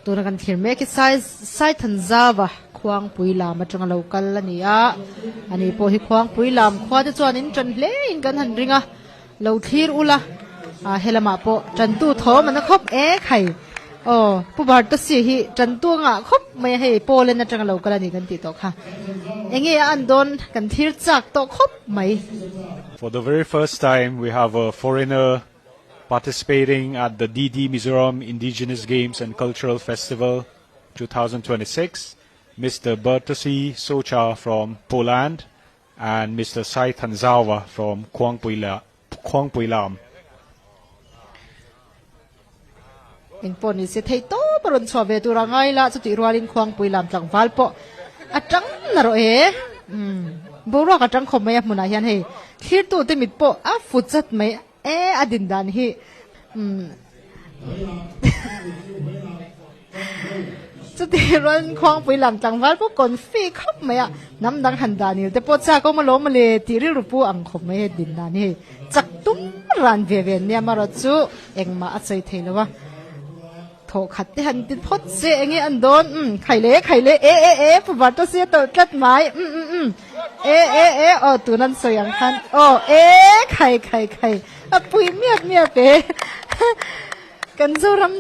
Tuna kan thlir mek hi Sai Saithanzava Khuangpui lam atanga lo kal a ni a, ani pawh hi Khuangpui lam khua te chuan in tan hle in kan han ring a, lo thlir ula ah helamah pawh tantu thawm an a khawp ek hai. Aw Pu Bartasi hi tantu a ngah khawp mai a hei Poland atanga lo kal a ni kan tih tawh kha. Enge a an dawn kan thlir chak tawh khawp mai. For the very first time we have a foreigner participating at the DD Mizoram Indigenous Games and Cultural Festival 2026, Mr. Bartosz Socha from Poland and Mr. Sai Thanzawa from Khuangpuilam. Eng pawh ni se thei tawp a rawn chhuah ve tur a ngai la, chutih rualin Khuangpuilam tlangval pawh a tang na rawh e. Umm, boruak a tang khawp mai a hmunah hian hei thlirtute mit pawh a fu chat mai. E a din dan hi umm chuti rawn khuangpui lam tlangval pawh confi khawp mai a, hnam dang han dan il te pawh chak awm alawm mawle tih rilru pu ang khawp mai he din dan hi hei chak tum ran ve ve nia marawh chu engmah a sawi thei lo a. Thaw khat te han ti phawt se enge an dawn umm khai le khai le e e e pu Bartosi a tawlh tlat mai umm umm umm e e e aw tun an sawi ang khan aw e khai khai khai a pui miap miap e kan Zoram.